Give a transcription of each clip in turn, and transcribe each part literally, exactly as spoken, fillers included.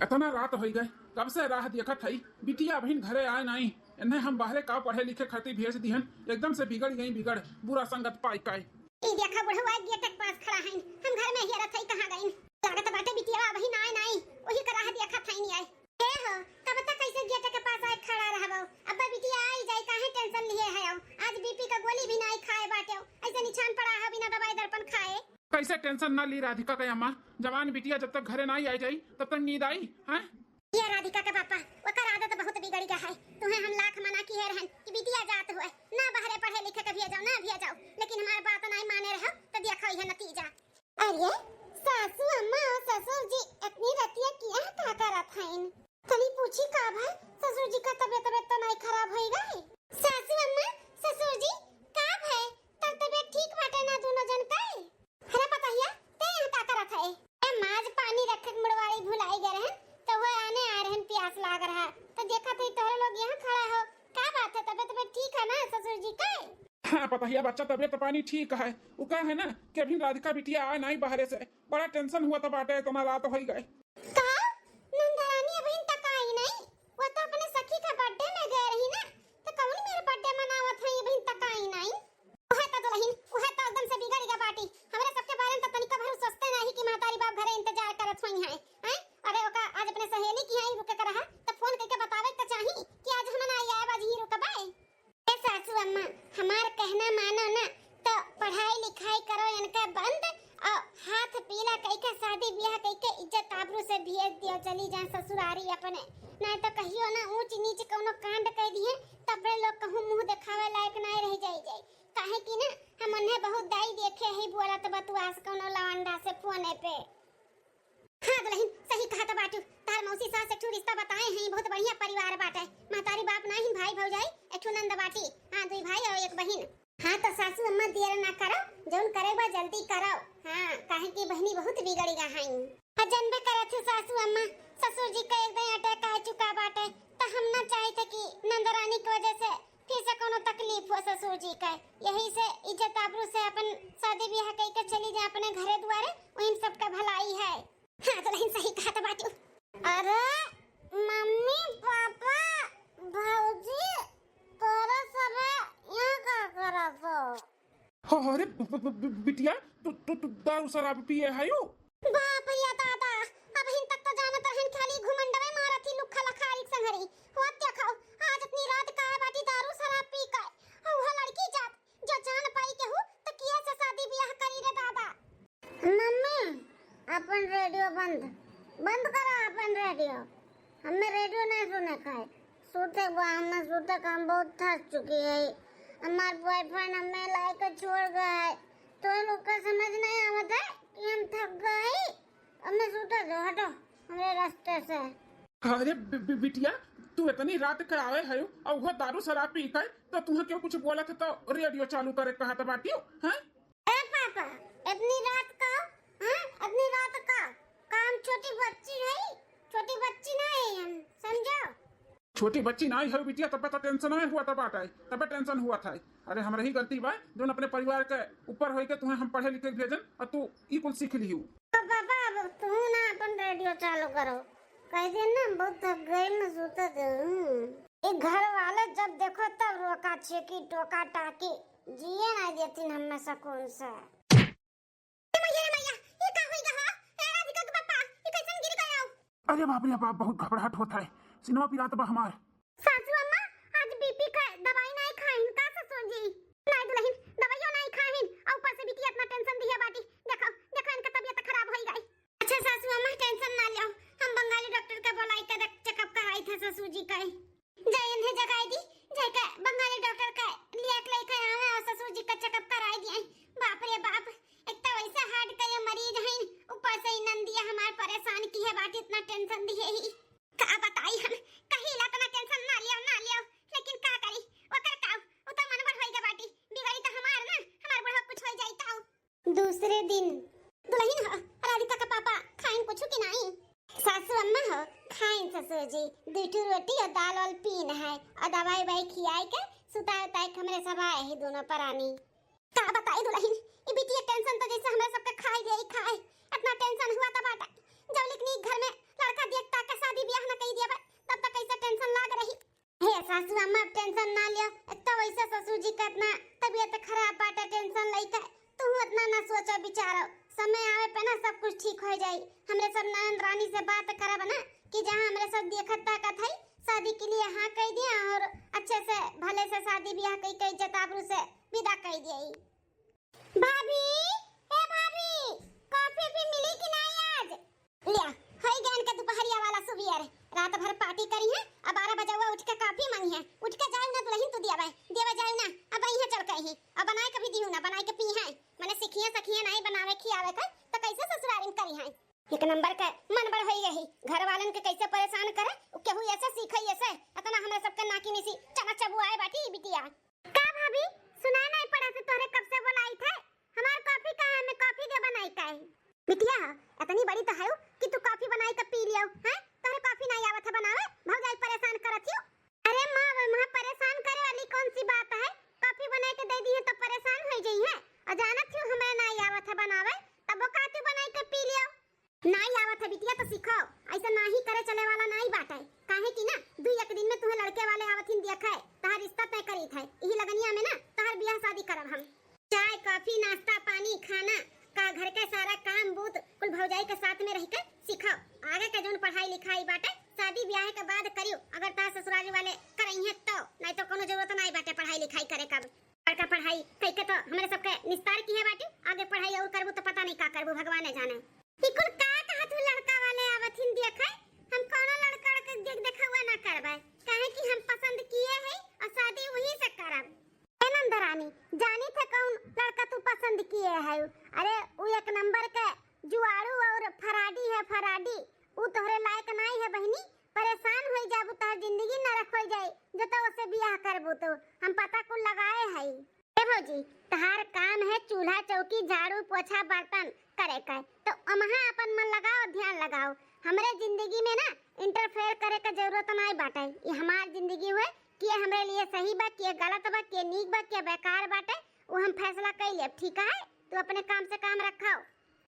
इतना रात होइ गए, कब से राह देखत हई, बिटिया अबहिन घरे आए नाई। इन्हें हम बाहरे का पढ़े लिखे खातिर भेज दिहन, एकदम से बिगड़ गई, बिगड़, बुरा संगत पाई काई। ई देखा बुढ़वा गेट के पास खड़ा हईन, हम घर में हेरत हई कहाँ गईन। लागत बाटे बिटिया अबहिन आए नाई, वही का राह देखत हईन आए। ए हो, कब तक ऐसे गेट के पास आए खड़ा रहबो? अब्बा बिटिया आई जाई, काहे टेंशन लिए है? आज बीपी का गोली भी नाई खाए बाटे, ऐसे निछान पड़ा है बिना दवाई दर्पण खाए। कैसे टेंशन ना ली राधिका के अम्मा, जवान बिटिया जब तक घरे नाई आई जाई तब तक नींद आई, हैं? ये राधिका के पापा, ओकर आदत बहुत बिगड़ गया है। तुम्हें हम लाख मना किए रहन कि बिटिया जात हुए ना बाहरे पढ़े लिखे के भेजो, ना भेजो, लेकिन हमार बात नाई माने रहो तो देखो यह नतीजा। अरे सासू अम्मा और ससुर जी इतनी रतिया किया का करत हईन? तनी पूछी का भाई, ससुर जी का तबीयत तबीयत तो नाई खराब होई गई? सासू अम्मा, ससुर जी, का भाई, तब तबीयत ठीक बाटे ना दोनों जन का? अरे पतहिया, ते यहाँ का करत है? ए, माज पानी रखे के मुड़वाड़ी भुलाई गए रहन, तो वो आने आ रहन, प्यास लाग रहा, तो देखा थे तोहरे लोग यहाँ खड़ा हो। का बात है, तबीयत तबीयत ठीक है ना ससुर जी के? हाँ पतहिया बच्चा, तबीयत पानी ठीक है। वो का है ना कि अभी राधिका बिटिया आए नाई बाहरे से, बड़ा टेंशन हुआ था बाटे, इतना रात होई गए। का? नंदरानी अभी तक आई नहीं? वो तो अपने सखी का बर्थडे में गए रही ना, तो कौन मेरे बर्थडे मनावत है, अभी तक आई नहीं? उहे तो दुल्हन, उहे तो एकदम से बिगड़ गया बाटी। हमरे सबके बारे में तो तनिका भर सोचते नहीं कि महतारी बाप घरे इंतजार करत होई हैं, हैं? अरे ओका आज अपने सहेली की यहाँ रुके के रहा, तो फोन करके बतावे के तो चाही कि आज हम ना आए, आज ही रुकबे। ए सासू अम्मा, हमार कहना मानो ना, तो पढ़ाई लिखाई करो इनका बंद, और हाथ पीला कई के शादी ब्याह कई के इज्जत आबरू से भेज दियो, चली जाए ससुरारी अपने, नहीं तो कहियो ना ऊंच नीच कौनो कांड कर दिए, तब लोग कहूँ मुंह दिखावे लायक नहीं रह जाई जाई। काहे कि ना हम उन्हें बहुत दाई देखे ही बोलत बतुआस कौनो लवंडा से फोने पे। हाँ दुल्हन, सही कहत बाटू, तार मौसी सास एक ठो रिश्ता बताए हैं, बहुत बढ़िया परिवार बाटे। महतारी बाप ना ही, भाई भौजाई, एक ठो नंद बाटी। हाँ, दुई भाई और एक बहिन। हाँ तो सासू अम्मा देर ना करो, जौन करे बा जल्दी करो। हाँ, काहे कि बहिनी बहुत बिगड़ी गा हईं। आ जनबे करत ही सासू अम्मा, ससुर जी का एक दिन अटैक आ चुका बाटे, तो हम ना चाहित कि नंदरानी की वजह से फिर से कोनो तकलीफ हो ससुर जी का। यही से इज्जत आबरू से अपन शादी ब्याह कई के चली जाए अपने घरे दुआरे, वहीं सबका भलाई है। हाँ दुल्हन सही कहत बाटू। अरे मम्मी पापा भौजी तोरा सबे यहाँ का करत हो? हो, हो, अरे ब-, ब-, ब-, ब-, बिटिया, तू, तू, तू दारू शराब पिए है यू? बाप रे दादा, अबहिन तक तो जानत रहन खाली घुमंडवे मारत ही लुक्खा लखारी संघरी। होत देखो, आज इतनी रात का है बाटी दारू शराब पी के। और वो लड़की जात, जो जान पाई केहू, तो किया से शादी ब्याह करी रे दादा। मम्मी, अपन रेडियो बंद, बंद करो अपन रेडियो। हमें रेडियो नहीं सुने का है। सूते के बा, हमें सूते का, हम बहुत थक चुकी है। हमार बॉयफ्रेंड हमें लाए के छोड़ गए है। तो लोग का समझ नहीं आवत है कि हम थक गए। हमें सूते दो, हटो हमरे रास्ते से। अरे बि-, बि-, बिटिया, तू इतनी रात के आवे है और वो दारू शराब पी के, तो तुम्हें क्यों कुछ बोलत है तो रेडियो चालू करे कहत बाटियो, हैं? ए पापा, इतनी रात का, हाँ, इतनी रात का काम, छोटी बच्ची है, छोटी बच्ची नहीं है हम, समझो। छोटी बच्ची नहीं है बिटिया, तब तो टेंशन में हुआ था बाटे, तब टेंशन हुआ था। अरे हमरे ही गलती बा, जोन अपने परिवार के ऊपर होई के तुम्हें हम पढ़े लिखे भेजन और तू ई कुल सीख लिहू। तो पापा अब तू ना अपन रेडियो चालू करो, कह दे ना बहुत थक गई मैं सूते दे। ये घर वाले जब देखो तब रोका छेकी टोका टाकी, जिए ना देतीन हमें सुकून से। ए मैया, ए मैया, ई का होई गा हो? ए राधिका के पापा, ई कैसन गिर गया हो? अरे बाप रे बाप, बहुत घबराहट होत है। सिनवा पिरात बा हमार। सासू अम्मा, आज बीपी का दवाई नहीं खाइन का ससुर जी? नहीं दुल्हन, दवाइयो नहीं खाइन। और ऊपर से बिटिया इतना टेंशन दिया बाटी। देखो, देखो इनका तबीयत खराब होई गई। अच्छा सासू अम्मा, टेंशन ना लियो। हम बंगाली डॉक्टर का बुलाई के देख, चेकअप कराई थे ससुर जी का। जाए इन्हें जगाई दी, जाए के बंगाली डॉक्टर के लिया के लेके आवे और ससुर जी का चेकअप कराई दिए। बाप रे बाप, एक तो वैसे हार्ट के ये मरीज हैं, ऊपर से ही नंदिया हमार परेशान की है बाटी, इतना टेंशन दिए ही। का बताई हम, कहीं ला इतना टेंशन ना लियो, ना लियो, लेकिन का करी, ओकर का, उ तो मनबर होई गा बाटी, बिगड़ी तो हमार ना, हमार बुढ़वा कुछ होई जाई तो। दूसरे दिन। दुल्हन हो, राधिका का पापा खाइन कुछ कि नाई? सासू अम्मा हो, खाइन ससुर जी, दू ठो रोटी और दाल वाल पीन है और दवाई वाई खियाई के सुताए उताए के हमरे सब आए ही दोनों परानी। का बताई दुल्हन, ई बिटिया टेंशन तो जैसे हमरे सबके खाई दे खाए, इतना टेंशन हुआ था बाटा। जब लेकिन ई घर में लड़का देखता के बात करब ना कि जहाँ हमरे सब देखत ताकत है, शादी के लिए हाँ कह दिया और अच्छे से भले से शादी ब्याह कई के इज्जत आबरू से विदा कह दिया। भाभी, ए भाभी, कॉफी भी मिली कि नहीं आज? लिया, होई गयन के दुपहरिया वाला सुबियर। रात भर पार्टी करी है, अब बारह बजे हुआ उठ के कॉफी मांगी है। उठ के जाए ना दुल्हन तू दिया बाय, दिया बाय जाए ना, अब यहीं चल के ही। अब बनाए के भी दिहू ना, बनाए के पी है। मने सीखिए सखिए नहीं बनावे खियावे के, तो कैसे ससुरारिन करी है? एक नंबर के मन बड़ होई गई, घर वालन के कैसे परेशान करे, उ केहू ऐसे सीखे ऐसे, इतना हमरे सबके नाकी में सी चना चबुआए बाटी ई बिटिया। का भाभी, सुनाई नहीं पड़ा से तोहरे कब से बोलाई थे? हमार कॉफी कहाँ है? मैं कॉफी दे बनाई का है? बिटिया, इतनी बड़ी तो है कि तू कॉफी बनाई के पी लियो, हैं? तोहरे कॉफी नहीं आवत है बनावे, भौजाई परेशान करत हियो। अरे माँ, वहाँ परेशान करे वाली कौन सी बात है? कॉफी बनाई के दे दी है तो परेशान हो जाई है। और जानत हियो हमरा नहीं आवत है बनावे, तब वो का तू बनाई के पी लियो। नाई आवत है बिटिया तो सीखो, ऐसा नाही करे चले वाला नाई बाटे, काहे कि ना दुई एक दिन में तुहे लड़के वाले आवत हिन देखे, तहार रिश्ता तय करीत है, यही लगनिया में ना तहार बियाह शादी करब हम। चाय, कॉफी, नाश्ता, पानी, खाना का घर के सारा काम बूत कुल भौजाई के साथ में रह के सीखो। आगे के जौन पढ़ाई लिखाई बाटे शादी ब्याह के बाद करियो, अगर तहार ससुरारी वाले करइहे तो, नहीं तो कोनो जरूरत नाई बाटे पढ़ाई लिखाई करे का। बड़का पढ़ाई कई के तो हमरे सबके निस्तार किहे बाटी, आगे पढ़ाई और करबू तो पता नहीं का करबू, भगवान जाने। ई कुल का कहत हूँ, लड़का वाले आवत हिन देखे, हम कौनो लड़का के देख देखौआ ना करबे, काहे कि हम पसंद किए है और शादी वही से करब। ए नंदरानी, जानी थे कौन लड़का तू पसंद किए है? अरे उ एक नंबर के जुआड़ू और फराडी है, फराडी। उ तोहरे लायक नाई है बहिनी, परेशान होई जाबू, तोहर जिंदगी नरक होई जाई, जो तो ओसे बियाह करबू तो। हम पता कुल लगाए हई। ए भौजी, तहार काम है चूल्हा चौकी झाड़ू पोछा बर्तन करे का, तो अमहा अपन मन लगाओ, ध्यान लगाओ। हमरे जिंदगी में ना इंटरफेयर करे का जरूरत नाई बाटे। ये हमार जिंदगी हुए, के हमरे लिए सही बा, के गलत बा, के नीक बा, के बेकार बाटे, वो हम फैसला कई लेब, ठीक है? तू अपने काम से काम रखाओ।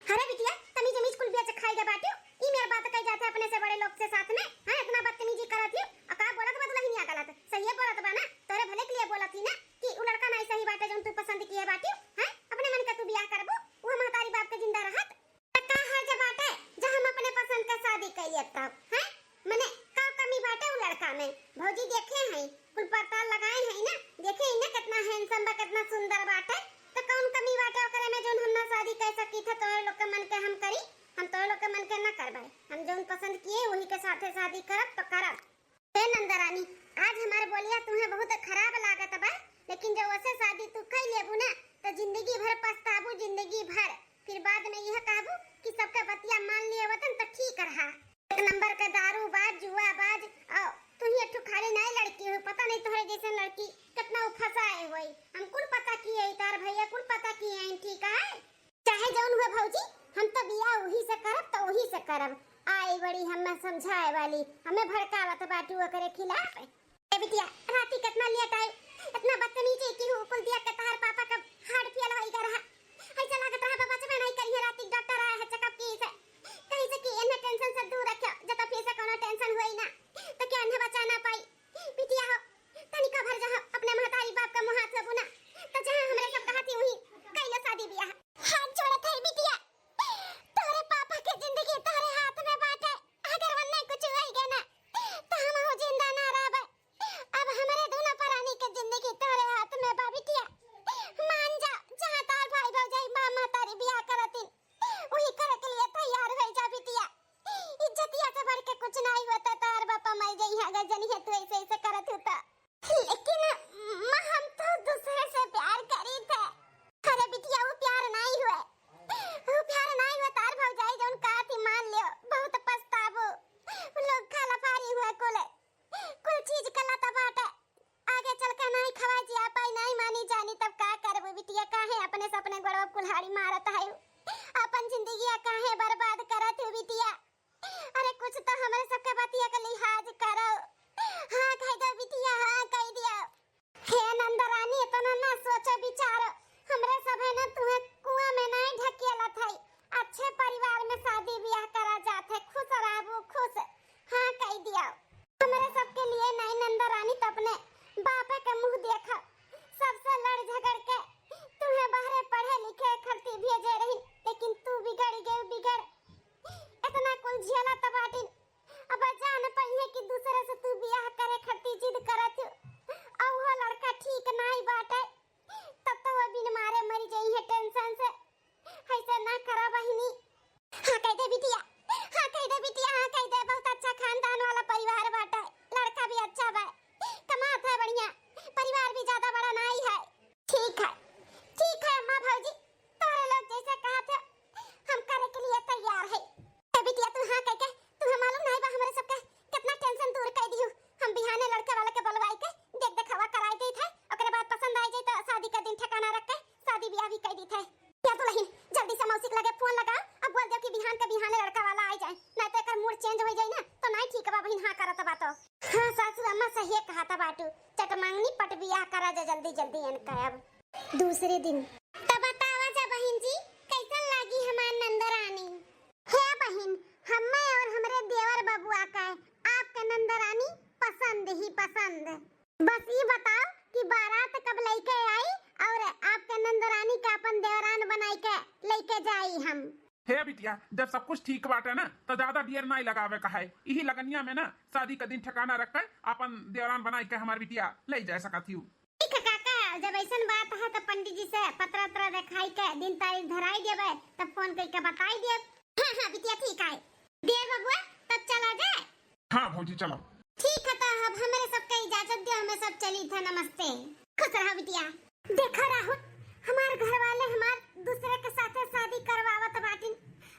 अरे बिटिया, तमीज उमीज कुल बेच खाई गए बाटियो। ई मेर बात कही जात है अपने से बड़े लोग से साथ में। हाँ, इतना बदतमीजी करत ही। आ का बोलत बा दुल्हनिया गलत? सही बोलत बा ना? तोरे भले के लिए बोलत ही ना कि उ लड़का नहीं सही बाटे जौन तू पसंद किए बाटियो। हाँ, अपने मन का तू बियाह करबू, वो महतारी बाप के जिंदा रहत। त का हर्ज बाटे जो हम अपने पसंद का शादी कई लेब तब? हैं? मने का कमी बाटे उ लड़का में? भौजी देखे हैं, कुल पड़ताल लगाए हैं ना, देखे हैं ना कितना हैंडसम बा, कितना सुंदर बाटे। त कौन कमी बाटे ओकरे में जौन हम ना शादी कर सकी थे? तोरे लोग के मन के हम करी, हम तोरे लोग के मन के ना करबे। हम जौन पसंद किए वही के साथे शादी करब तो करब। हे नंदरानी, आज हमार बोलिया तुम्हें बहुत खराब लागत बा, लेकिन जब वैसे शादी तू कई लेबू ना तो जिंदगी भर पछताबू, जिंदगी भर। फिर बाद में यह कहबू कि सबका बतिया मान लिए वतन तो ठीक रहा। एक नंबर का दारू बाज, जुआ बाज, और तू ही एक ठो खाली नहीं लड़की हो, पता नहीं तोहरे जैसे लड़की कितना उ फंसाए होई। हम कुल पता किए, तार भैया कुल पता किए हैं, ठीक है? चाहे जौन हुए भौजी, हम तो बियाह वही से करब तो वही से करब। आई बड़ी हमें समझाए वाली, हमें भड़कावत बाटू ओकरे खिलाफ। ए बिटिया, राती कितना लेट आई, इतना बदतमीजी की हूँ, कुल दिया के तहार पापा का हार्ट फेल होई गा रहा। ऐसा लागत रहा बाबा चबे नहीं करिए, राती डॉक्टर आया है चेकअप की से, कहीं से कि इन्हें टेंशन से दूर रखो, जब तो फिर से कोनो टेंशन हुई ना तो क्या इन्हें बचा ना पाई। बिटिया हो, तनिका भर जहाँ अपने महतारी बाप का मुँह हाथ लगू ना, तो जहाँ हमरे सब कहती हुई कैले शादी बियाह। हाथ जोड़त है बिटिया, तोहरे पापा के जिंदगी तोहरे हाथ में बाटे, अगर वन्ने कुछ होई गए ना तो हम हो जिंदा ना रहबे। अब हमरे दोनों परानी के जिंदगी तोहरे हाथ में बा बिटिया, मान जा, जहाँ तोहर भाई भौजाई माँ महतारी बियाह करतिन वही करे के लिए तैयार हो जा बिटिया। इज्जतिया से बढ़ के कुछ नहीं होता, तोहर बापा मर गई है अगर जनी है तू ऐसे ऐसे करत हो तो। लेकिन माँ, हम तो दूसरे से प्यार करी थे। अरे बिटिया, वो प्यार नहीं हुए, वो प्यार नहीं हुए। तार भौजाई जौन कहा थी मान लियो, बहुत पछताबो। लोग खाला फारी हुए कुल, कुल चीज गलत बाटे। आगे चल के नहीं खवा जिया पाई, नहीं मानी जानी, तब का करबू बिटिया? काहे अपने से अपने गोड़वा कुल्हाड़ी मारत है? अपन जिंदगी काहे बर्बाद करत हो बिटिया? अरे कुछ तो हमरे सबके बतिया के लिहाज करो। हाँ कह दो बिटिया, हाँ कह दिया। हे नंदरानी, इतना ना सोचो विचारो, हमरे सब है ना तुम्हें कुआं में नहीं ढकेलत है, अच्छे परिवार में शादी ब्याह करा जात है, खुश रहबू खुश। हाँ कह दिया, हमरे सबके लिए नहीं नंदरानी तो अपने बापे के मुंह देखा, सबसे लड़ झगड़ के तुम्हें बाहरे पढ़े लिखे खलती भेजे रही, लेकिन तू बिगड़ गई, बिगड़ इतना कुल झेला तो बाटी। हाँ करत बाटो। हाँ सासू अम्मा सहिए कहत बाटू, चट मंगनी पट बियाह करा जा जल्दी जल्दी इनका अब। दूसरे दिन। त बतावा जा बहिन जी, कैसन लागी हमार नंदरानी? हे बहिन, हम्मे और हमरे देवर बबुआ का आपके नंदरानी पसंद ही पसंद। बस ई बताओ कि बारात कब लइके आई और आपके नंदरानी के अपन देवरान बनाई के लइके जाई हम। हे बिटिया, जब सब कुछ ठीक बाटे ना, तो ज्यादा देर नाई लगावे का है। इही लगनिया में ना शादी का दिन ठिकाना रख के अपन देवरान बनाई के हमार बिटिया ले जा सकत हियो। ठीक है काका, जब ऐसन बात है तो पंडित जी से पतरा उतरा देखाई के दिन तारीख धराई देबे, तब फोन करके बताई देब। हाँ, हाँ, बिटिया ठीक है। देर बबुआ, तब चला जाए। हाँ भौजी, चलो। ठीक है, तो अब हमरे सबके इजाजत दियो, हमें सब चली थे। नमस्ते। खुश रहो बिटिया। देखा राहुल, हमार घर वाले हमार दूसरे के साथे शादी करवावत बाटिन।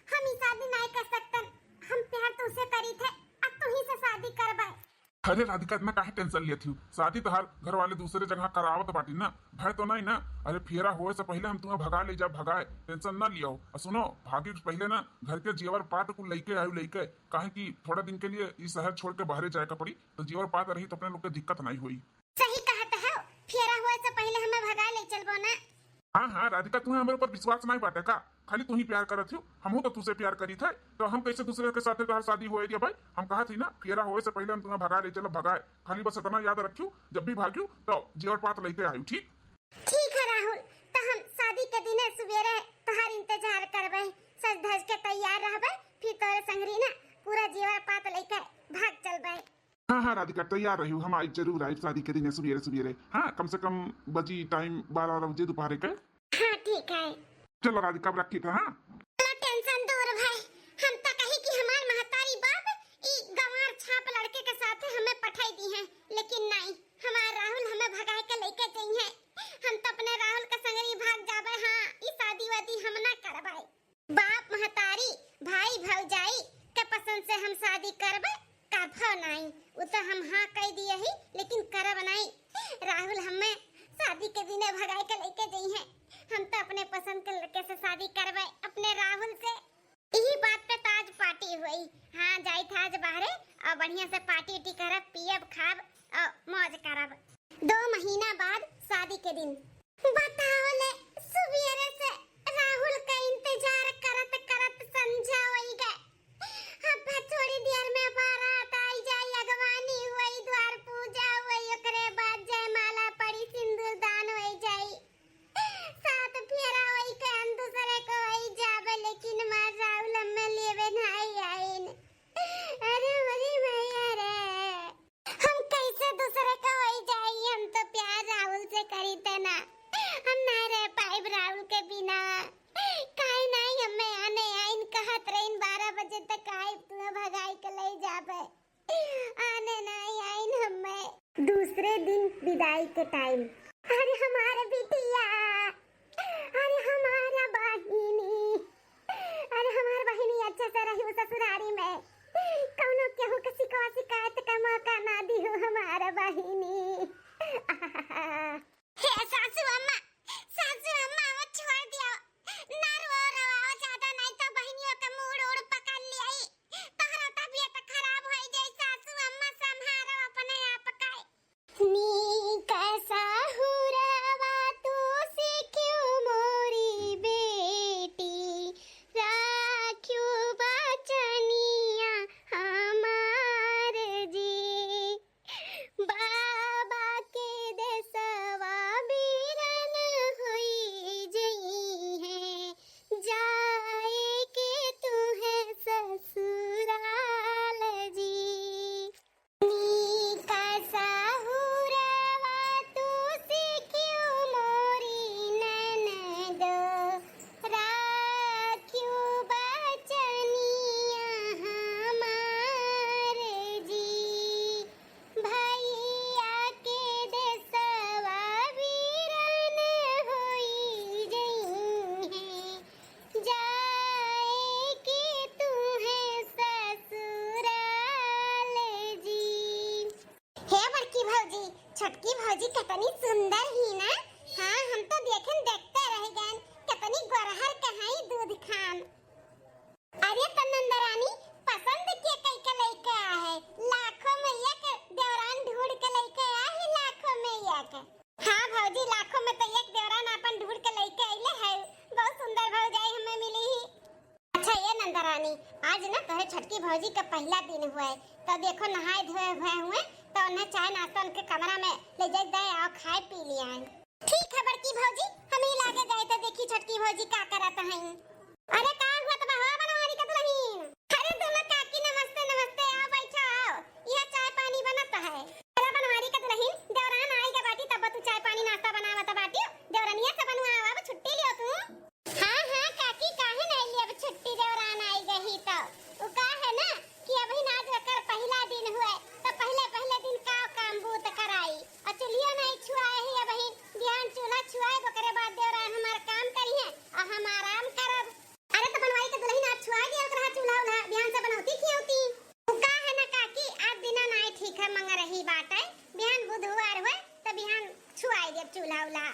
हम ई शादी नाई कर सकतन। हम प्यार तुझसे करी थे, अब तुही से शादी करबे। अरे राधिका, इतना काहे टेंशन लेत हियो? शादी तो हर घर वाले दूसरे जगह करावत बाटिन ना, भय तो नहीं ना। अरे फेरा होए से पहले हम तुम्हें भगा ले जा, भगाए, टेंशन ना लियो। और सुनो, भागे से पहले ना घर के जेवर पाट कुल लइके आयो, लइके, काहे कि थोड़ा दिन के लिए ई शहर छोड़ के बाहरे जाए का पड़ी, तो जेवर पाट रही तो अपने लोग के दिक्कत नहीं होई। सही कहत है, फेरा होए से पहले हमें भगा ले चलबो ना। हाँ, हाँ, राधिका, तुम्हें हमारे ऊपर विश्वास नहीं बाटे का? खाली तू ही प्यार करत हो, हमहू तो तुझसे प्यार करी थे, तो हम कैसे दूसरे के साथ तोहार शादी होए दिया भाई? हम कहा थी ना, फेरा होए से पहले हम तुम्हें भगा ले चलो, भगाए। खाली बस इतना याद रखियो, जब भी भागियो तो जेवर पात लेके आयो, ठीक? ठीक है राहुल, तो हम शादी के दिने सुबेरे तोहार इंतजार करबे, सज धज के तैयार रहबे, फिर तोरे संगरी ना पूरा जेवर पात लेके भाग चलबे। हाँ, हाँ, राधिका, तैयार रहियो, हम आई, जरूर आई शादी के दिने सुबेरे सुबेरे। हाँ, कम से कम बजी टाइम बारह बजे दोपहर के। हाँ, ठीक है। चलो राधिका, अब रखी था, हाँ। चलो, टेंशन दूर भाई, हम तो कही कि हमार महतारी बाप ई गंवार छाप लड़के के साथ हमें पठाई दी है, लेकिन नहीं, हमार राहुल हमें भगाए के लेके जाई है। हम तो अपने राहुल के संगरी भाग जाबे। हाँ, ई शादी वादी हम ना करबे। बाप महतारी, भाई भौजाई के पसंद से हम शादी करबे, कभो नाई। उ तो हम हाँ कह दिए ही, लेकिन करब नाई। राहुल हमें शादी के दिने भगाए के लेके जाई है। हम तो अपने पसंद के लड़के से शादी करबे, अपने राहुल से। यही बात पे तो आज पार्टी हुई। हाँ, जाई था आज बाहरे और बढ़िया से पार्टी उटी करब, पियब, खाब और मौज करब। दो महीना बाद शादी के दिन। बताओ ले, सुबेरे से राहुल का इंतजार करत करत संझा होई गए। अब थोड़ी देर में बारात आई जाई, अगवानी हुई, द्वार पूजा हुई, ओकरे बाद जयमाला पड़ी, सिंदूर दान होई जाई, सात फेरा होई के हम दूसरे को होई जाबे, लेकिन मार राहुल हमें लेवे नाई आइन। अरे मोरी मैया रे, हम कैसे दूसरे का होई जाई? हम तो प्यार राहुल से करी थे ना, हम ना रह पाइब राहुल के बिना। काहे नाई हमें आने आइन, कहत रहीन बारह बजे तक आइब, तुम्हें भगाई के ले जाबे, आने नाई आइन हमें। दूसरे दिन विदाई के टाइम। अरे हमारे बिटिया, अरे हमारा बहिनी, अरे हमार बहिनी अच्छे से रही ससुरारी में, कौनो केहू के शिकवा शिकायत का मौका ना दिहू हमार बहिनी। हे सासू अम्मा, सासू अम्मा, वो छोड़ दिया, ना रो, रोवाओ ज्यादा, नहीं तो बहिनियों के मूड़ उड़ पकड़ लियाई। तोहरा तबीयत खराब हो जाई सासू अम्मा, संभारो अपने आप का। नीक सहुरवा तू सिखियो मोरी बेटी, राखियो बचनिया हमार जी। बाबा के देसवा बीरन होई जइहें, जाए के तुहें ससुराल जी। नीक सहुरवा तू सिखियो मोरी ननदो, राखियो बचनिया हमार जी। भैया के देसवा बीरन होई जइहें, जाए के तुहें ससुराल जी। हे बड़की भौजी, छोटकी भौजी कितनी सुंदर ही ना। हाँ, हम तो देखेन देखते रह गएन, कितनी गोरहर कहाई दूध खान। अरे तो नंदरानी, पसंद के कई के लेके आए है, लाख कि भौजी का पहिला दिन हुए, तो देखो नहाए धोए हुए हुए, तो उन्हें चाय नाश्ता उनके कमरा में ले जाए दे, आओ खाए पी लिया है। ठीक है बड़की भौजी, हम ही लागे जाए तो देखी छोटकी भौजी का करत हैं। अरे का हुआ तो बा हो बनवारी का दुल्हन? अरे दोनों काकी नमस्ते नमस्ते, आओ बैठो आओ, यह चाय पानी बनत है। अरे बनवारी का दुल्हन, देवरान आई के बाटी तब तू चाय पानी नाश्ता बनावत बाटी, देवरनिया से बनवाओ, अब छुट्टी लियो तू। हाँ हाँ काकी, काहे नहीं ली अब छुट्टी, देवरान आई गई तो। उ का है ना कि अभी ना जो कर पहिला दिन हुए, तो पहले पहले दिन का काम बूत कराई, और चूल्हियो नहीं छुआए ही अभी, बिहान चूल्हा छुआए, ओकरे बाद देवरान हमार काम करिहे, और हम आराम करब। अरे तो बनवाई के दुल्हन आज छुआ दिया ओकरा चूल्हा उल्हा, बिहान से बनौती खियौती। उ का है ना काकी, आज दिना नाई ठीक है, मंगरही बाटे, बिहान बुधवार हुए, तो बिहान छुआई देब चूल्हा उल्हा।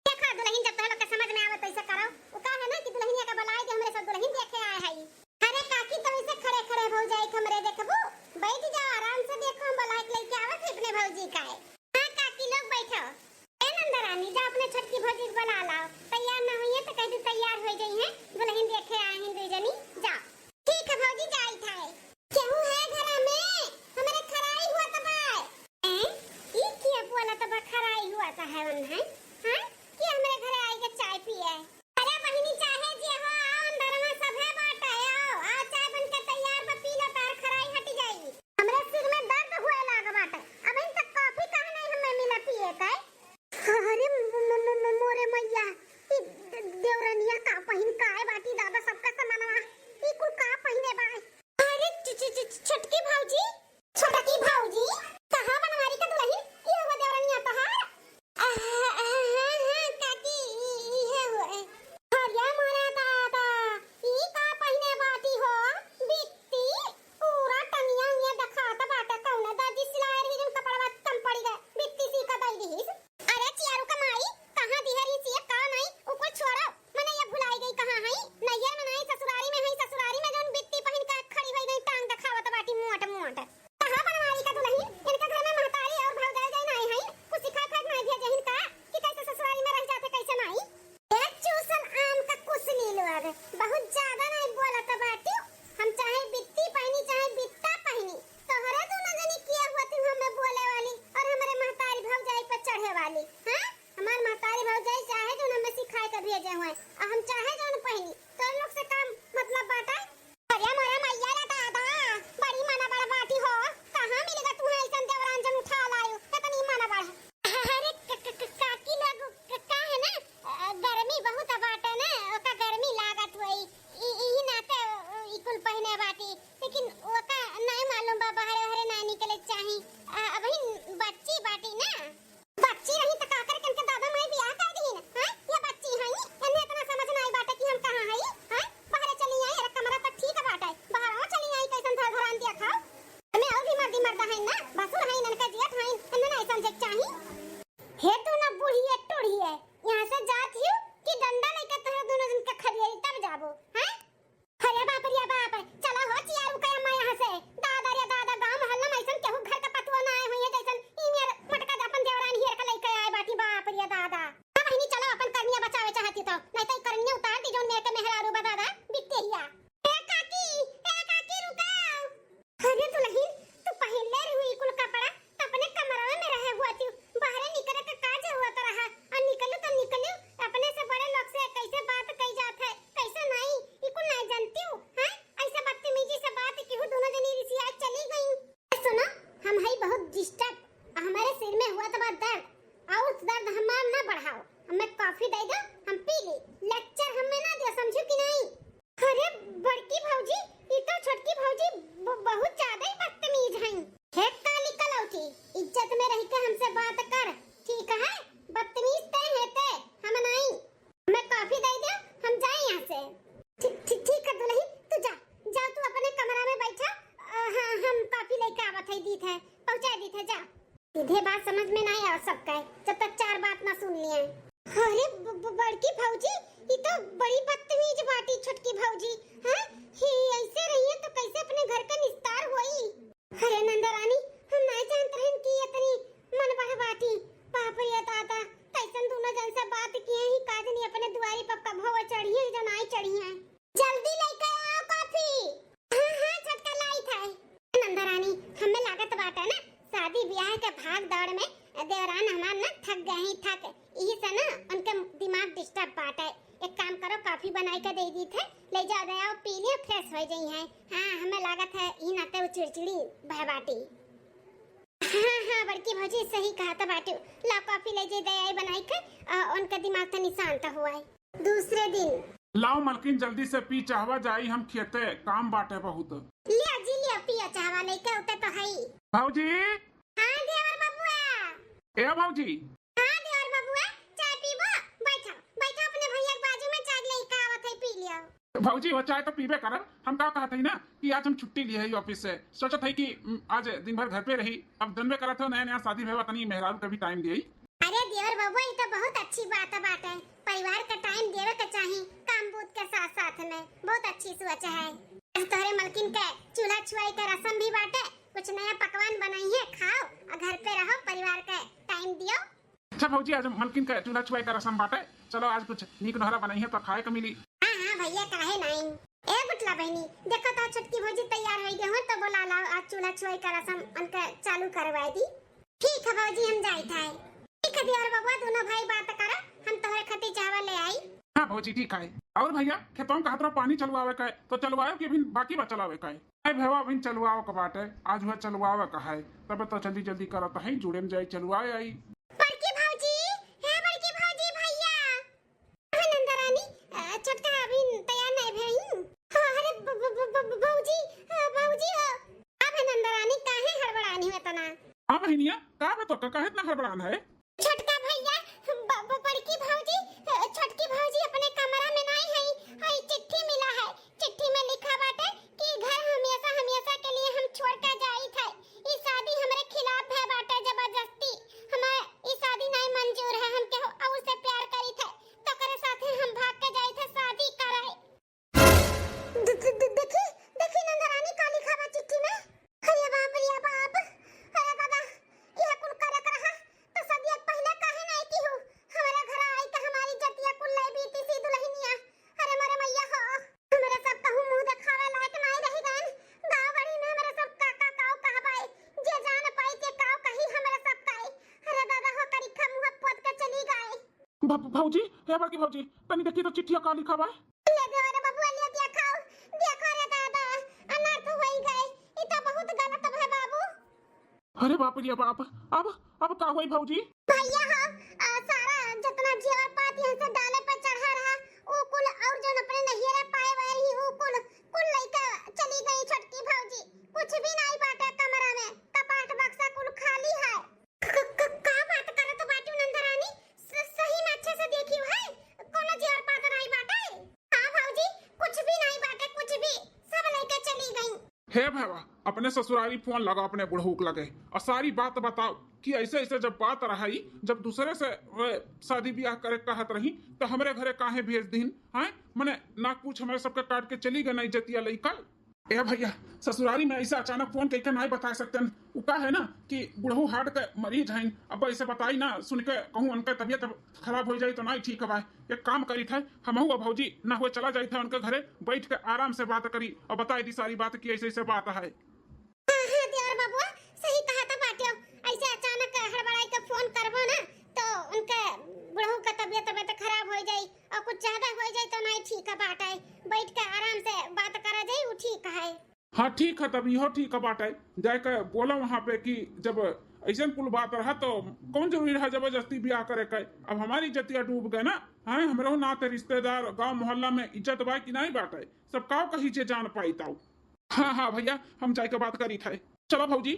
देखो दुल्हन, जब तोहरे लोग के समझ में आवे तैसे करो। उ का है ना कि दुल्हनिया के बुलाए दे, हमरे सब दुल्हन देखे आए हई। अरे काकी, तो ऐसे खड़े खड़े भौजाई के हमरे देखबू? बैठ जाओ, आराम से देखो, हम बुलाए के लेके आवत है अपने भौजी का है। हाँ काकी लोग बैठो। ए नंदरानी, जा अपने छोटकी भौजी के बुला लाओ, तैयार ना हुई है तो कह दे तैयार हो जाई है, दुल्हन देखे आए हैं दो जनी, जा। ठीक है भौजी, जाई था। केहू है घरा में? हमरे खराई हुआ तबा। ए, ई के बोला तबा खराई हुआ ता है उन है? हाँ? कि हमरे घरे आई के चाय पिए? अरे बहिनी, चाहे जे हो, आओ अंदर में सभे बाटे, आओ, आओ, चाय बन के तैयार बा, पी लो, तार खराई हट जाई। हमरे सिर में दर्द हुए लाग बाटे, अबहिन तक कॉफी काहे नहीं हमें मिला पिए के? अरे म-, म-, म-, म-, मोरे मैया, ई दे-, देवरनिया का पहिन का है बाटी दादा, सबका सामानवा, ई कुल का पहिने बा? अरे च-, च-, च-, छोटकी भौजी, छोटकी भौजी, कहाँ बनवारी का दुल्हन? ई हुआ देवरनिया तहार? आहा, आहा, हाँ, हाँ, काकी, ई, ई है हुए। अरे मोरा दादा, ई का पहिने बाटी हो? बित्ती, पूरा टंगिया उंगिया देखात बाटे, कौनो दर्जी सिलाए रही जौन कपड़वा कम पड़ी गए, बित्ती सी का दई दिहिस। अरे चियारू का माई, कहाँ दिहरी सिए का नहीं, उ कुल छोड़ो, मने ये भुलाई गई कहाँ हई, नैहर में नहीं ससुरारी में हई, ससुरारी में जौन बित्ती पहिन के खड़ी होई गई, टांग देखावत बाटी मोट मोट। कहाँ बनवारी का दुल्हन? इनके घर में महतारी और भौजाई जाई नाई हईन, कुछ सिखाए फाए नाई भेजे हिन का कि कैसे ससुरारी में रह जाते, कैसे नाई? ए चूसल आम का कुसनी लोग, बहुत ज्यादा नाई बोलत बाटियो। हम चाहे बित्ती पहिनी, चाहे बित्ता पहिनी, तोहरे दोनों जनी किया हुआ तू हमें बोले वाली और हमारे महतारी भौजाई पर चढ़े वाली, हाँ? हमार महतारी भौजाई चाहे जो हमें सिखाए के भेजे हुए, और हम चाहे जो पहिनी, तो लोग से काम मतलब बाटा। अरे मोरे मैया रे दादा, बड़ी माना बड़ बाटी हो। कहाँ मिल गा तुहे ऐसन देवरान जन उठा लायु, इतनी माना बड़। अरे क-, क-, क-, काकी लोग क-, का है ना, अ, गर्मी बहुत बाटे ना, ओका गर्मी लागत होई। ई, ई नाते, अ, ई कुल पहिने बाटी, लेकिन ओका नहीं मालूम बा, बाहरे, बाहरे ना निकले चाही। अ, अबहिन बच्ची बाटी ना। बच्ची रही त का करे, इनके दादा माई बियाह कर दीन, हाँ? ये बच्ची हई, इन्हें इतना समझ ना आई बाटे कि हम कहाँ हई, हाँ? बाहरे चली आई, अरे कमरा तक ठीक बाटे, बाहर चली आई, कैसन धर धरान दिया खाओ। हमें और भी मर्दी मर्दा है ना, भसुर है, इनके जियत है, इन्हें नहीं समझे के चाही। हे तू ना बुढ़िए टुढ़िए, यहाँ से जात हियो कि डंडा लेके तोहरा दोनों जन के खदेड़ी तब जाबो, हैं? अरे बाप रे बाप, चला हो चियारू का अम्मा यहाँ से। दादा रे दादा, गांव मोहल्ला में ऐसन केहू घर का पतुआ ना आए हुई है जैसन ई मेर मटका अपन देवरान हीर का लेके आए बाटी, बाप रे दादा। हाँ बहिनी, चलो अपन करनिया बचावे चाहती तो, नहीं तो ई करनिया उतार दी जौन मेर के मेहरारू बा दादा, बिकते हिया। ए काकी, ए काकी रुकाओ। अरे दुल्हन, तू पहले रही कुल कपड़ा, त अपने कमरा में रहे हुआ थी, बाहरे निकले के का जरूरत रहा? और निकलू तो निकलू, अपने से बड़े लोग से कैसे बात कही जात है, कैसे नहीं, ई कुल नहीं जानती हूँ, हैं? ऐसे बदतमीजी से बात की हूँ, दोनों जनी रिसिया चली गई। ए, सुनो, हम है बहुत डिस्टर्ब, हमारे सिर में हुआ तो बात दर्द, और दर्द हमार ना बढ़ाओ, हमें कॉफी दे दो, हम पी ली, लेक्चर हमें ना दो, समझू कि नहीं? अरे बड़की भौजी, ई तो छोटकी भौजी ब-, बहुत ज्यादा ही बदतमीज हईं। हे काली कलौठी, इज्जत में रह के हमसे बात कर, ठीक है? बदतमीज ते है ते, हम नहीं। हमें कॉफी दे दे, हम जाए यहाँ से। ठीक, ठीक, ठीक है दुल्हन, तू जा, जा तू अपने कमरा में बैठा, अ, हाँ, हम कॉफी लेके आवत है, दीत है, पहुँचा दीत है, जा। सीधे बात समझ में नहीं आवा सबका, जब तक चार बात ना सुन लिए। अरे ब-, ब-, बड़की भौजी, ई तो बड़ी बदतमीज बाटी छोटकी भौजी। हाँ, ही ऐसे रहिए तो कैसे अपने घर का निस्तार होई? अरे नंदरानी, हम नहीं जानत रहन कि इतनी मन बड़ बाटी। बाप रे दादा, कैसन दोनों जन से बात किए ही, का जनी अपने दुआरी पर कब हवा चढ़िए, जो नाई चढ़िए। जल्दी लेके आओ कॉफी। हाँ, हाँ, छोटका लाई भाग दौड़ में देवरान हमार ना थक गए ही, थक। यही से ना उनके दिमाग डिस्टर्ब बाटे। एक काम करो, कॉफी बनाई के दे दी थे, ले जाओ, दे आओ, पी लियो, फ्रेश हो जाई है। हाँ, हमें लागत है ई नाते वो चिड़चिड़ी भय बाटी। हाँ हाँ बड़की भौजी सही कहा था बाटू। ला कॉफी ले जाई, दे आई बनाई के, आ, उनका दिमाग तनी शांत हुआ है। दूसरे दिन। लाओ मलकिन, जल्दी से पी चाहवा, जाई हम खेते, काम बाटे बहुत। लिया जी लिया, पिया चाहवा, लइका उते तो हई। भौजी। हाँ देवर बबुआ। ए भौजी। हाँ देवर बबुआ, चाय पीबो? बैठो, बैठो, अपने भैया के बाजू में चाय लेके आवत है, पी लियो। भौजी, वो चाय तो पीबे करब। हम का कहत हई ना कि आज हम छुट्टी लिए हई ऑफिस से, सोचत हई कि उम, आज दिन भर घर पे रही। अब जनबे करत हो, नया नया शादी भवा, तनी मेहरारू के भी टाइम दिए। अरे देवर बबुआ, ई तो बहुत अच्छी बात बाटे, परिवार का टाइम देवे के चाही, काम बूत के साथ साथ में। बहुत अच्छी सोच है। आज तोहरे मलकिन के चूल्हा छुआई के रसम भी बाटे, कुछ नया पकवान बनाई है, खाओ, और घर पे रहो, परिवार के टाइम दियो। अच्छा भौजी, आज मलकिन के चूल्हा छुआई का रसम बाटे, चलो आज कुछ नीक नोहरा बनाई है तो खाए के मिली। हाँ हाँ भैया, काहे नहीं। ए गुटला बहनी, देखो तो छोटकी भौजी तैयार हो गए हो, तो बोला लाओ, आज चूल्हा छुआई का रसम उनका चालू करवाई दी। ठीक है भौजी, हम जाइत है। ठीक है देवर बबुआ, दोनों भाई बात करा, हम तोहरे खातिर चावल ले आई। हाँ भौजी, ठीक है। और भैया, खेतों का हतरा पानी चलवावे का है, तो चलवाओ कि अभी बाकी बा चलावे का है? अरे भैया, अभी चलवाओ का बात है, आज हुआ चलवावे का है, तब तो जल्दी जल्दी करत है, जुड़े में जाए चलवाए आई। बड़की भौजी, हे बड़की भौजी, भैया। अबे नंदरानी, अ, छोटका अभी तैयार नहीं भई। हाँ, अरे ब-, ब-, ब-, ब-, ब-, भौजी, अ, भौजी हो। अबे नंदरानी, काहे हड़बड़ानी हो इतना? हाँ बहनिया, का बे तो का, काहे इतना हड़बड़ान है? छोटका भैया, ब-, ब-, बड़की भौजी, अ, छोटकी भौजी अपने कमरा में नहीं है, है चिट्ठी मिला है। चिट्ठी में लिखा बाटे कि घर हमेशा, हमेशा के लिए हम छोड़ के जाइत है। ई शादी हमरे खिलाफ भय बाटे, जबरदस्ती। हमें ई शादी नहीं मंजूर है, हम केहू और से प्यार करीत है, तोकरे साथे हम भाग के जाइत है शादी करे। दे-, दे-, दे-, देखी, देखी नंदरानी का लिखा बा चिट्ठी में। अरे बाप रे बाप, अरे दादा, यह कुल करत रहा तो सदिया पहले काहे नहीं की हूँ? हमारे घर आई तो हमारी जतिया कुल ले बीती सी दुल्हनिया। अरे मोरे मैया हो, हमरे सब कहूँ मुँह देखावे लायक नाई रही गए। गाँव गढ़ी में हमरे सब काका काऊ कहबाई, जे जान पाई के काऊ कही हमरे सब काई। अरे दादा हो, करिखा मुँह पोत के चली गई। भ-, भौजी, हे बड़की भौजी, तनी देखी तो चिट्ठिया का लिखा बा? ले दे रे बबुआ, ले दिया खाओ, देखो रे दादा, अनर्थ होई गए, ई तो बहुत गलत है बाबू। अरे बाप रे बाप, अब, अब का होई भौजी? भैया हो, आ, सारा जितना जेवर पात यहाँ से डाले पे चढ़ा रहा, ऊ कुल और जौन अपने नैहरे पाए वाली रही, ऊ कुल, कुल लइका चली गई छोटकी भौजी। कुछ भी नहीं बाटे कमरा में, कपाट बक्सा कुल खाली है। क-, क-, क-, का बात करत बाटू नंदरानी? स-, सही में अच्छे से देखी है, कोनो जेवर पात नहीं बाटे। हाँ भौजी, कुछ भी नहीं बाटे, कुछ भी, सब लइका चली गई। हे भैया, अपने ससुरारी फोन लगा अपने बुढ़ऊ के लगे और सारी बात बताओ कि ऐसे ऐसे जब बात रही, जब दूसरे से, ए, शादी ब्याह करे कहत रही तो हमरे घरे काहे भेज दीन? हैं, मने नाक पूछ हमरे सबके काट के चली गए ना इज्जतिया लइका। ए भैया, ससुरारी में ऐसे अचानक फोन करके नहीं बता सकते हैं। उ का है ना कि बुढ़ऊ हार्ट के मरीज हैं, अब ऐसे बताई ना सुन के कहूँ उनके तबीयत खराब हो जाई तो नहीं ठीक हवा। एक काम करी थे, हमहू और भौजी ना हुए चला जाई थे उनके घरे, बैठ के आराम से बात करी और बताई दी सारी बात कि ऐसे ऐसे बात है। हाँ, हाँ, देवर बबुआ, सही कहा था बाटियो। ऐसे अचानक हड़बड़ाई के फोन करबो ना, तो उनके बुढ़ऊ का तबीयत, तबीयत खराब हो जाई और कुछ ज्यादा हो जाई तो नहीं ठीक है बात है। बैठ के आराम से बात करा जाई, वो ठीक है। हाँ, ठीक है, तब इहो ठीक है बात है। जाए के बोला वहाँ पे कि जब ऐसे कुल बात रहा तो कौन जरूरी रहा जबरदस्ती ब्याह करे के? अब हमारी इज्जतिया डूब गए ना, हैं? हमरो नाते रिश्तेदार गांव मोहल्ला में इज्जत बा कि नहीं बात है? सब काव कही जे जान पाई ताऊ। हाँ, हाँ भैया, हम जाए के बात करी थे। चलो भौजी।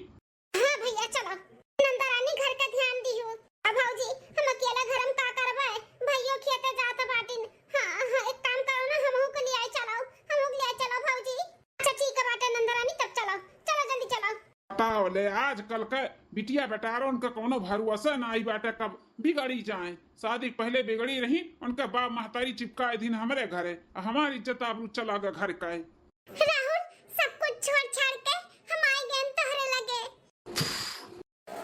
हाँ भैया, चलो। नंदरानी घर का ध्यान दिहू। अब भौजी, हम अकेला घर में का करबे? भैयो खेते जात बाटिन। हाँ, हाँ, एक काम करो ना, हमहू के लिए चलो, हमहू के लिए चलो भौजी। अच्छा ठीक है बाटे नंदरानी, तब चलो, चलो जल्दी चलो। बताओ ले, आजकल के बिटिया बेटारों के कोनो भरोसा ना आई बाटे, कब बिगड़ी जाए। शादी पहले बिगड़ी रही, उनका बाप महतारी चिपकाए दिन हमरे घरे, आ हमारी इज्जत आबरू चला गए घर का। राहुल, सब कुछ छोड़ छाड़ के हम आई गए तोहरे लगे।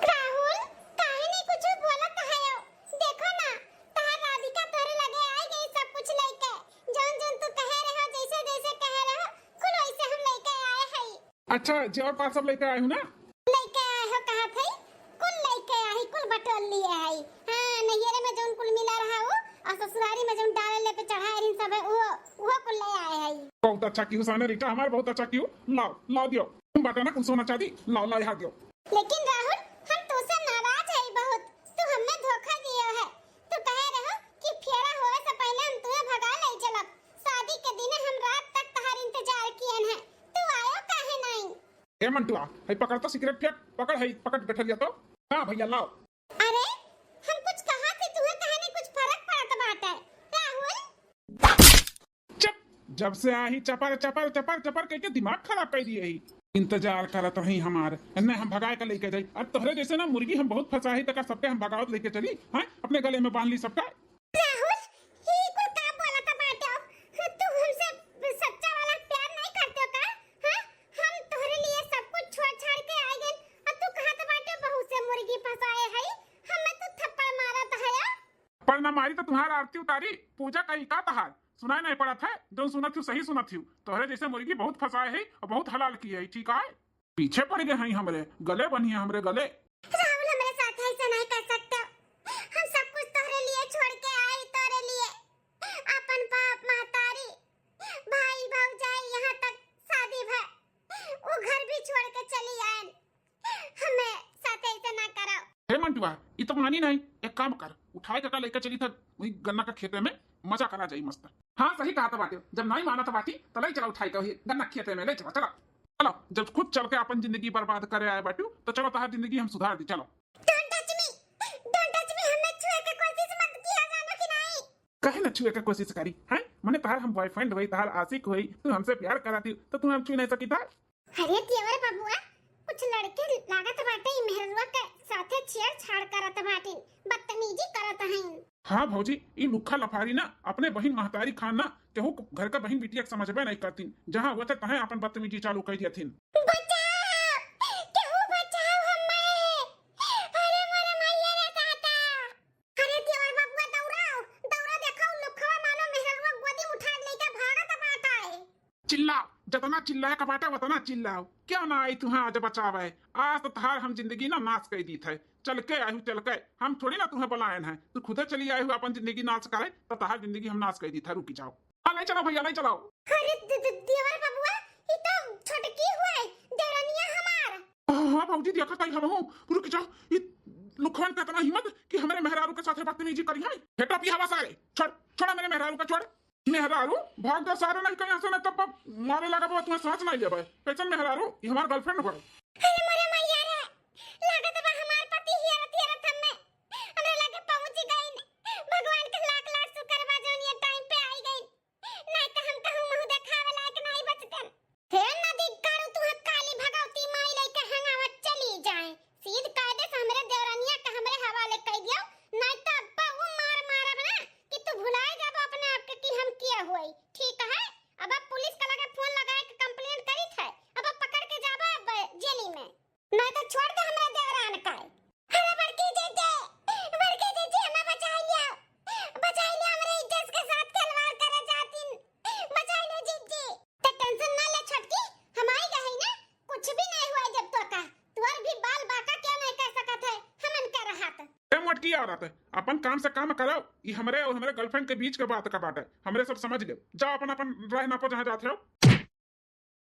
राहुल, काहे नहीं कुछ बोलत है? देखो ना, तहार राधिका तोहरे लगे आई गई सब कुछ लेके। जौन जौन तू कहे रहो, जैसे जैसे कहे रहो, कुल वैसे हम लेके आए हई। अच्छा, जेवर पात सब लेके आए हो ना? लेके आए हो कहा थे? कुल लेके कुल बटोर लिए है। हाँ, नैहरे में जौन कुल मिला रहा हो, और ससुरारी में जौन डाले ले पे चढ़ाए रही सब है, वो, वो कुल ले आए है। बहुत अच्छा किहू साने रीटा हमार, बहुत अच्छा किहू। लाओ, लाओ दियो। तुम बाटा ना कुल सोना चांदी, लाओ, लाओ यहाँ दियो। लेकिन राहुल, हम तुझसे नाराज है बहुत। तू हमें धोखा दियो है। तू कहे रहो कि फेरा होए से पहले हम तुझे भगा ले चलब। शादी के दिन हम रात तक तहार इंतजार कियन है। तू आयो काहे नहीं? ए मंटुआ, है पकड़ तो सिगरेट फेंक, पकड़ है, पकड़ गठरिया तो। हाँ भैया लाओ। अरे, हम कुछ कहा थे, तुम्हें कहने कुछ फर्क पड़त बाटे, राहुल? चुप, जब से आई चपर, चपर, चपर, चपर कह के दिमाग खराब कर दिए ही। इंतजार करत रही हमार, एन्ने हम भगाए के लेके जाई। अब तोहरे जैसे ना मुर्गी हम बहुत फंसा है, तका सबके हम भगावत लेके चली, हैं? अपने गले में बांध ली सबका। राहुल, ही कुल का बोलत बाटे? तू हमसे सच्चा वाला प्यार नहीं करते का? हाँ? हम तोहरे लिए सब कुछ छोड़ छाड़ के आ गए, और तू कहत बाटे बहू से मुर्गी फंसाए है, हमें तू थप्पड़ मारत है। थप्पड़ ना मारी तो तुम्हार आरती उतारी, पूजा करी का तहार? सुनाई नहीं पड़त है? जो सुनत हूँ सही सुनत हूँ। तोहरे जैसे मुर्गी बहुत फंसाए है और बहुत हलाल किए है, ठीक है? पीछे पड़ गए हैं हमरे, गले बनिए हमरे गले। राहुल, हमरे साथ ऐसा नहीं कर सकते। हम सब कुछ तोहरे लिए छोड़ के आई, तोहरे लिए। अपन बाप, महतारी, भाई, भौजाई, यहाँ तक शादी भय, वो घर भी छोड़ के चली आयन। हमें साथ ऐसा ना करो। हे मंटुआ, ई तो मानी नहीं। एक काम कर, उठाए काका लेके चली था वही गन्ना का खेते में, मजा करा जाई मस्त। हाँ, सही कहा था बाटे, जब नहीं माना था बाटी, तो ले चला उठाए का वही गन्ना खेते में, ले चला, चला। चलो, जब खुद चल के अपन जिंदगी बर्बाद करे आए बाटू, तो चलो तहार जिंदगी हम सुधार दी, चलो। Don't touch me, don't touch me, हमें छुए के कोशिश मत किया, जानो कि नहीं? काहे ना छुए के कोशिश करी, हैं? मने तहार हम boyfriend होई, तहार आशिक होई, तू हमसे प्यार कराती, तो तू हम छू नहीं सकी था? अरे देवर बबुआ, कुछ लड़के लागत बाटे ई मेहरुआ के साथे छेड़छाड़ करत बाटिन, बदतमीजी करत हईन। हाँ भौजी, ई लुक्खा लफारी ना अपने बहिन महतारी खान ना केहू घर का बहिन बिटिया के समझबे नहीं करतीन। जहाँ होते तहें अपन बदतमीजी चालू कर दियथिन। बचाओ, केहू बचाओ हमें। अरे मोरे माइया रे दादा। अरे देवर बबुआ दौड़ाओ, दौड़ा देखो लुक्खवा मानो मेहरुआ गोदी उठा लेके भागत बाटा है। चिल्लाओ, जतना चिल्लाए का बाटे वतना चिल्लाओ। क्यों ना आई तुहाँ आज बचावे? आज तो तहार हम जिंदगी ना नाश कर दी थे। चल के आयु, चल के। हम थोड़ी ना तुहें बुलायन है, तू खुदे चली आयु अपन जिंदगी नाश करे, तो तहार जिंदगी हम नाश कर दी थे। रुकी जाओ, हाँ, ले चलो भैया, ले चलो। अरे दे-, दे-, देवर बबुआ, ई तो छोटकी हुए, देवरनिया हमार। हाँ, हाँ भौजी, देखा कहीं हम हूँ। रुकी जाओ, ई लुखवन का इतना हिम्मत कि हमरे मेहरारू के साथे बदतमीजी करी है। हेटा पी हवा सारे, छोड़, छोड़ा मेरे मेहरारू का, छोड़। मेहरारू, भाग जा सारे, नहीं कहीं ऐसे ना तब मारे लगा बा, तुम्हें सांस नहीं लेबे। कैसन मेहरारू? ये हमार girlfriend बा। अरे मोरे मैया रे, लागत बा हमार पति हियरत हियरत हमें, हमरा लगे पहुंची गइन। भगवान के लाख लाख शुक्र बा जौन ये time पे आई गइन, नहीं तो हम कहूँ मुंह देखावे लायक नहीं बचतन। हे नदी कारू, तू काली भगवती माई लेके हंगावत चली जाए। सीध कायदे से हमरे देवरनिया के हमरे हवाले कई दियो, नहीं तो अब्बा वो मार मारब ना कि तू भुलाए जाबो अपने आप के कि हम किया हुई। ठीक है, अब अब पुलिस के लगे फोन लगाए के complaint करी थे, अब अब पकड़ के जाबो अब जेली में। नहीं तो छोड़ दे हमरा देवरान का। अरे बड़की जीजी, बड़की जीजी, हमें बचाई लिया, बचाई लिया, हमरे इज्जत के साथ खिलवाड़ करे जातिन, बचाई लो जीजी। ते tension ना ले छोटकी, हम आई गई ना, कुछ भी नहीं हुआ जब तो का, तोर भी बाल बाका क्यों नहीं कर सकत है, हमन के रहत। ए मोटकी औरत, अपन काम से काम करो, ई हमरे और हमरे girlfriend के बीच के बात का बात है, हमरे सब समझ ले, जाओ अपन अपन राह नापो जहाँ जाते हो।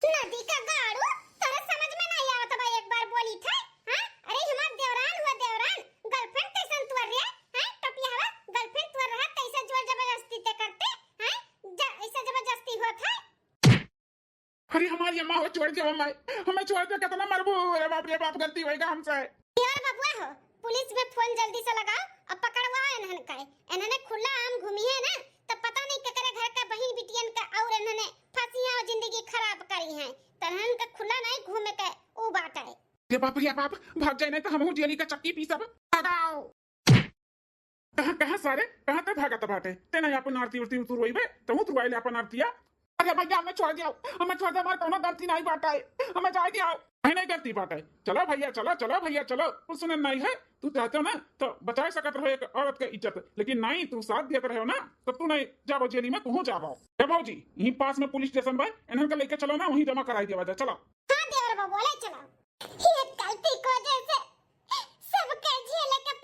नदी का गाड़ू, तोरे समझ में नहीं आवत बा, एक बार बोली थे, हाँ? अरे हमार देवरान हुआ देवरान, girlfriend कैसन तुअर रे, हाँ? टोपिया हवा, girlfriend तुअर रहा, कैसे जोर जबरदस्ती ते करते, हाँ? जा, ऐसा जबरदस्ती होत है। अरे हमारी अम्मा हो, छोड़ दे हमें, हमें छोड़ दे, कितना मरबू, अरे बाप रे बाप, गलती होएगा हमसे। देवर बबुआ हो, पुलिस में फोन जल्दी से लगाओ और पकड़वाओ इन्हन का। इन्हने खुला आम घूमी है ना, तो पता नहीं केकरे घर का बहिन बिटियन का और इन्हने फंसियां और जिंदगी खराब करी हैं। तो इन्हन का खुला नहीं घूमे के ऊ बात है। रे बाप रे बाप, भाग जाए नहीं तो हमहू जेली का चक्की पीसब। भगाओ। कहाँ, कहाँ सारे, कहाँ ते भागत बाटे? ते नहीं अपन आरती उरती उतरवाइबे, तहू उतरवाई ले अपन आरतिया। अरे भैया, हमें छोड़ दियो, हमें छोड़ दे, हमार कौनो गलती नहीं बाटा है, हमें जाए दियो। नहीं, नहीं गलती बाटा है, चलो भैया, चलो, चलो भैया, चलो। कुछ सुने नहीं है, तू चाहते हो ना तो बचा सकत रहो एक औरत के इज्जत, लेकिन नहीं, तू साथ देत रहे हो ना, तो तू नहीं जाबो जेली में, तू जाबो। ए भौजी, यहीं पास में पुलिस स्टेशन बा, इन्हन के लेके चलो ना, वहीं जमा कराई दिया जाए, चलो। हाँ देवर बबुआ, ले चलो। ये गलती को जैसे सबके झेले के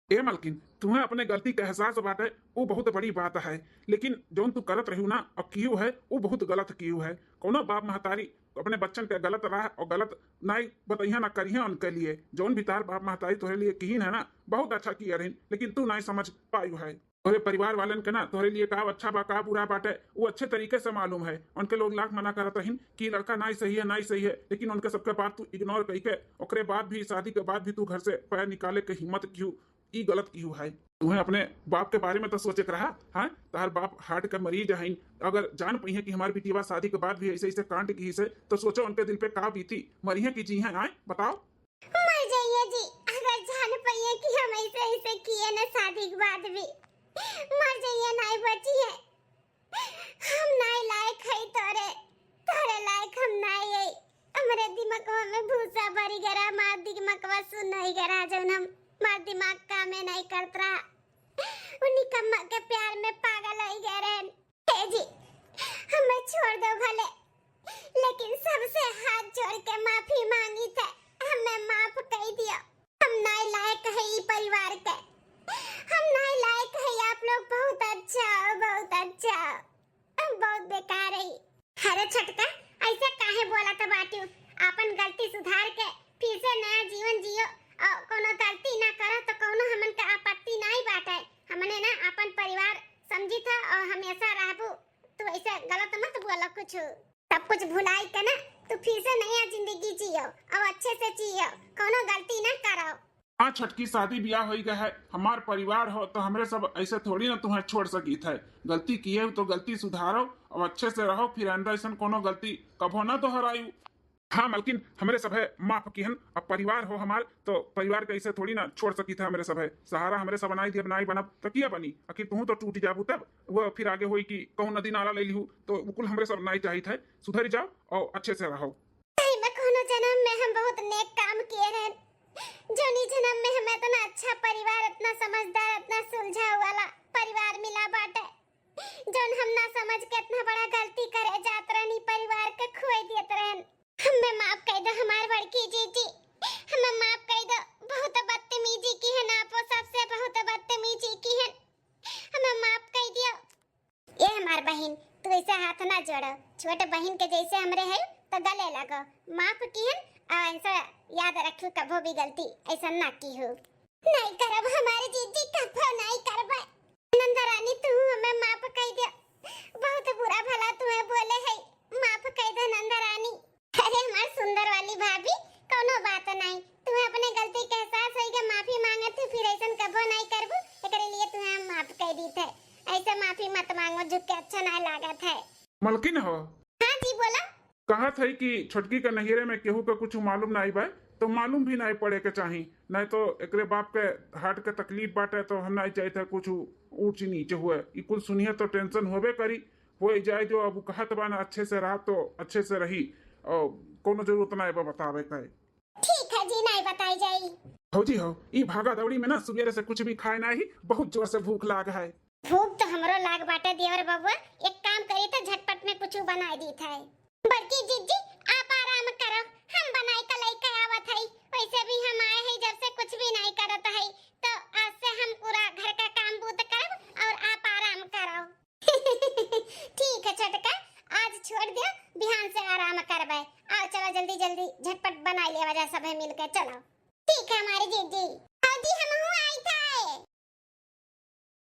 ए मलकिन, तुम्हें अपने गलती के एहसास बाटे, वो बहुत बड़ी बात है, लेकिन जौन तू करत रहू ना और किहू है, वो बहुत गलत किहू है। कौनो बाप महतारी अपने बच्चन के गलत राह और गलत नाई बतैया ना करिहे उनके लिए। जौन भी तार बाप महतारी तोहरे लिए किहिन है ना, बहुत अच्छा किए रहिन, लेकिन तू नाई समझ पायू है। तोहरे परिवार वालन के ना तोहरे लिए का अच्छा बा, का बुरा बाटे, वो अच्छे तरीके से मालूम है। उनके लोग लाख मना करत रहिन कि लड़का नाई सही है, नाई सही है, लेकिन उनके सबके बात तू इग्नोर कई के, ओकरे बाद भी, शादी के बाद भी तू घर से पैर निकाले के हिम्मत क्यों, ई गलत किहू है। तुम्हें अपने बाप के बारे में तो सोचे के रहा, हाँ? तहार बाप हार्ट के मरीज हईन, अगर जान पइहे कि हमार बिटिया शादी के बाद भी ऐसे ऐसे कांड किहिस है, तो सोचो उनके दिल पे का बीती, मरिहे कि जीहे, आए बताओ। मर जाइए जी, अगर जान पइहे कि हम ऐसे ऐसे किए न शादी के बाद भी, मर जाइए, नाई बचिहे। हम नाई लायक है तोरे, तोरे लायक हम नाई है। हमरे दिमगवा में भूसा भरी गरा, हमार दिमगवा सुन नहीं गरा, जौन हम, हमार दिमाग कामे नहीं करत रहा। उन्हीं कम्मा के प्यार में पागल हो गए रहन। हे जी, हमें छोड़ दो भले, लेकिन सबसे हाथ जोड़ के माफी मांगी थे, हमें माफ कर दियो। हम नाई लायक है ई परिवार के, हम नाई लायक है। आप लोग बहुत अच्छा हो, बहुत अच्छा हो, हम बहुत बेकार है। अरे छोटका, ऐसे काहे बोलत बाटियो? आपन गलती सुधार के फिर से नया जीवन जियो और कोनो गलती ना करो तो कोनो हमन का आपत्ति नाई बाटे। हमने ना आपन परिवार समझी था और हमेशा रहबू। तू ऐसे गलत मत बोलो कुछ। सब कुछ भुलाई के ना तू फिर से नया जिंदगी जियो और अच्छे से जियो, कोनो गलती ना करो। हाँ छोटकी, शादी ब्याह होई गए है, हमार परिवार हो तो हमरे सब ऐसे थोड़ी ना तुम्हें छोड़ सकीत है। गलती किए हो तो गलती सुधारो, अब अच्छे से रहो, फिर आइंदा ऐसन कोनो गलती कभो ना दोहरायू। हाँ मलकिन, हमरे सब है माफ किहन, अब परिवार हो हमार तो परिवार के ऐसे थोड़ी ना छोड़ सकीत है। हमरे सब है सहारा, हमरे सब नाई दियब नाई बनब तो किया बनी? आखिर तुहू तो टूट जाबू तब वो फिर आगे होई कि कहूँ नदी नाला ले लिहू, तो वो कुल हमरे सब नाई चाहित है। सुधर जाओ और अच्छे से रहो। सही में कोनो जन्म में हम बहुत नेक काम किए रहन, जौन ई जन्म में हमें इतना अच्छा परिवार, इतना समझदार, इतना सुलझाव वाला परिवार मिला बाटे, जौन हम ना समझ के इतना बड़ा गलती करे जात रहनी, परिवार के खोए देत रहन। हमें माफ कर दो हमार बड़की जीजी, हमें माफ कर दो। बहुत बदतमीजी किहन आप, वो सबसे बहुत बदतमीजी किहन, हमें माफ कर दियो। ए हमार बहिन, तू ऐसे हाथ ना जोड़ो। छोट बहिन के जैसे हमरे है तो गले लगो। माफ किहन और ऐसा याद रखियो, कभो भी गलती ऐसा ना किहू। नहीं करब हमारे जीजी, कभो नहीं करब। नंदा रानी, तू हमें माफ कर दे। बहुत बुरा भला तुम्हें बोले है, माफ कर दे नंदा रानी। अरे हमार सुंदर वाली भाभी, कोनो बात नहीं, तुम्हें अपने गलती के एहसास होई के माफी मांगे थी, फिर ऐसन कबो नहीं करबू, एकरे लिए तुम्हें हम माफ कर दी थे। ऐसे माफी मत मांगो, झुक के अच्छा नहीं लागत है। मलकिन हो। हाँ जी, बोला। कहत है कि छोटकी के नैहरे में केहू के कुछ मालूम नहीं बा, तो मालूम भी नहीं पड़े के चाही, नहीं तो एकरे बाप के हार्ट के तकलीफ बाटे, तो हम नहीं चाहित है कुछ ऊंच नीच हुए। ई कुल सुनिए तो टेंशन होबे करी, हो जाए जो अब कहत बा ना अच्छे से रह तो अच्छे से रही, और कोनो जरूरत ना बा बतावे के। ठीक है जी, नहीं बताई जाई। भौजी हो, ई भागा दौड़ी में ना सुबेरे से कुछ भी खाए ना ही, बहुत जोर से भूख लाग है। भूख तो हमरो लाग बाटे देवर बबुआ, एक काम करी तो झटपट में कुछ बनाए दी थे। बड़की जीजी, आप आराम करो, हम बनाई के लेके आवत हई। वैसे भी हम आए हई जब से कुछ भी नहीं करत हई, तो आज से हम पूरा घर का काम बूत करब और आप आराम करो। ठीक है छोटका, आज छोड़ दियो, बिहान से आराम करबे। आओ चलो जल्दी जल्दी झटपट बनाई लेवा जाए सभे मिलके, चलो। ठीक है हमारी जीजी।